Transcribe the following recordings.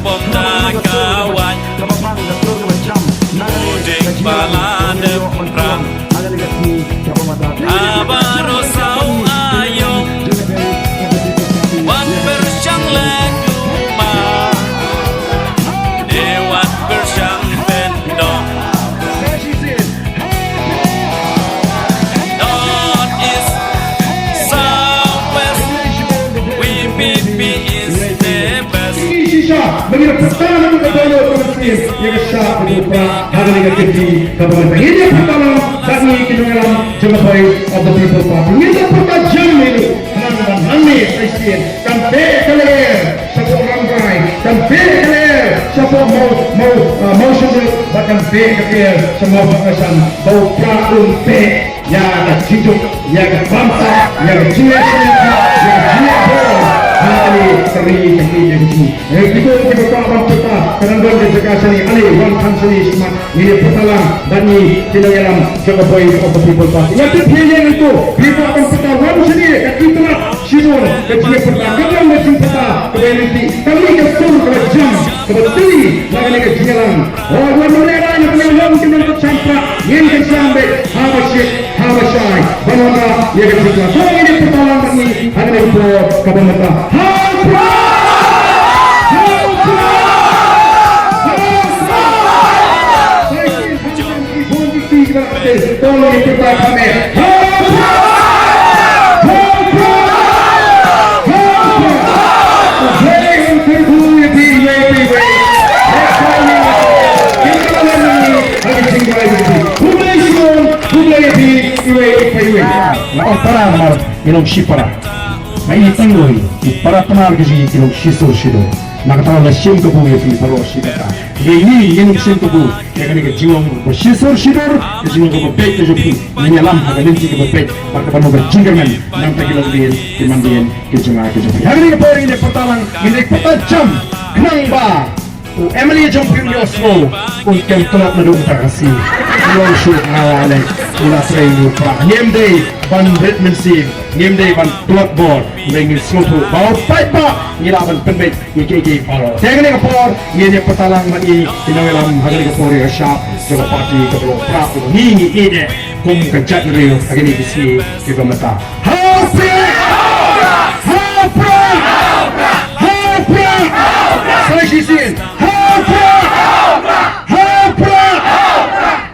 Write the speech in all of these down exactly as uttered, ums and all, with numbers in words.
Bom da ka wan. U ding ba la dep rang. Haba ro saw ayo. Wat pyrshang leh kumba. Dei wat pyrshang bendong. North East, South West, V P P is the best. Shisha, ba ngi la pyrta na ka dohnud ka mynsiem ïa ka shap ka jong u Prah ha kane ka kynti kaba mynta. Ngin ïa pyrta lang bad ngi ki nongïalam jong ka Voice of the People Party. Ngin ïa pyrta jam ïa u khnang ba nangne sa shisien kan beh ka lyer shapoh Rambrai, kan beh ka lyer shapoh Maw, Maw, ah, Mawshynrut, bad kan beh ka lyer sha Mawpaknasam, ba u Prah un beh ïa ka jingjuk, ïa ka bamsap, ïa ka jingïashim, ïa ka jingïabor ha kane ka ri ka ri ka jong ngi. Eh, kito kiba kwah ban pyrta, ka dang don ka jaka shane, ale wan than shane shakhmat, ngin ïa pyrta lang bad ngi ki nongïalam jong ka Voice of the People Party. Ïa tip hi ïa ngi to, phi kwah ban pyrta wan shane, ka itynnad. Shibun ka jingpyrta, ka jong ka jingpyrta kaba ïaid lynti, ka mih ka sur kaba jam, kaba tili na kane ka jingïalang. Oh, wan mynne rai na pynïaid lynti ki nongkyrshan Prah, ngin kyrshan beit haba shit haba shai ban wanrah ïa ka jingpyrta. Ko ngin ïa pyrta lang bad ngi ha kane ka por kaba mynta. Ha u Prah! Ha u Prah! Ha u Prah! Nga ong para namar ngi long shi para. Nga i tang oi, i para Pnar ka jong ngi ki long shi sur shi dur. Na kata la shim kabu ïa phi baroh shi bynta. Ngi ngi ngi long shim kabu ïa kane ka jinglong ba shi sur shi dur, ka jinglong kaba beit ka jong phi. Ngi ïalam ha ka lynti kaba beit bad kaba long ka jingkyrmen na bynta ki longdien ki mandien ki jong nga ki jong phi. Ha kane ka por ngi dei pyrta lang, ngi dei pyrta jam khnang ba u M L A jong phi u ïohsngew, un kem tlot naduh mynta ka sngi. U ong shuh nga la leh, u la trei u Prah. Ngim dei ban rit mynsiem, ngim dei ban tlot bor, hynrei ngin sngewthuh ba u paidbah ngi lah ban pynbeit ïa kiei kiei baroh. Te ha kane ka por ngin ïa pyrta lang bad ngi ki nongïalam ha kane ka por ïa ka shap jong ka party ka Prah, ngi ngi ïeit eh kum ka jaitbynriew ha kine ki sngi kiba mynta. Ha u Prah! Ha u Prah! Ha u Prah! Sa shisien. Ha u Prah! Ha u Prah!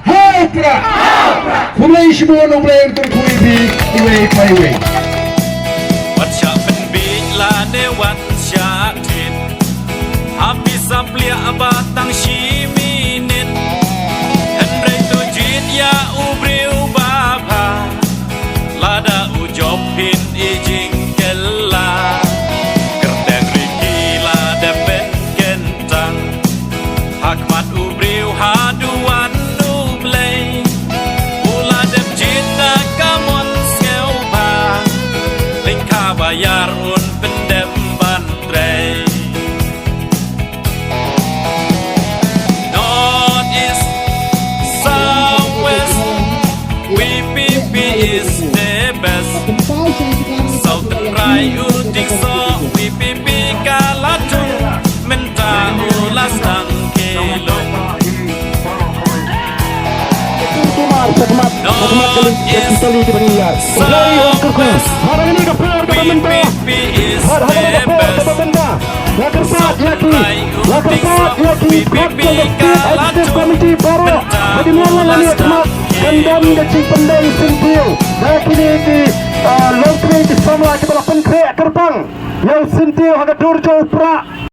Ha u Prah! Khublei shibun, U Blei un kyrkhu ïa phi iwei pa iwei. Wat shah pynbiej lane wat shah thied. Hap pisa pliah ba tang shi minit. Hynrei to jied ïa u briew ba bha. Lada u jop phin i jingkylla. Kyrteng riki lada pynkyntang. Ha khmat u briew haduh wan U Blei. U la dep jied da ka mon sngewbha. Lyngkha ba ïar un pyndep ban trei. North East, South West, V P P is the best. South Rai u dik soh, V P P ka la tung, mynta u la sdang khie lum. North East, South West, V P P is the best. Nga kyrpad ïa ki, nga kyrpad ïa ki khmat jong ka State Executive Committee baroh ba kin wan lang hangne khmat, kan don ka jingpyndait syntiew da kine ki, ah, longtrei ki samla kiba la pynkhreh kyrpang ïa u syntiew ha ka dur jong u Prah.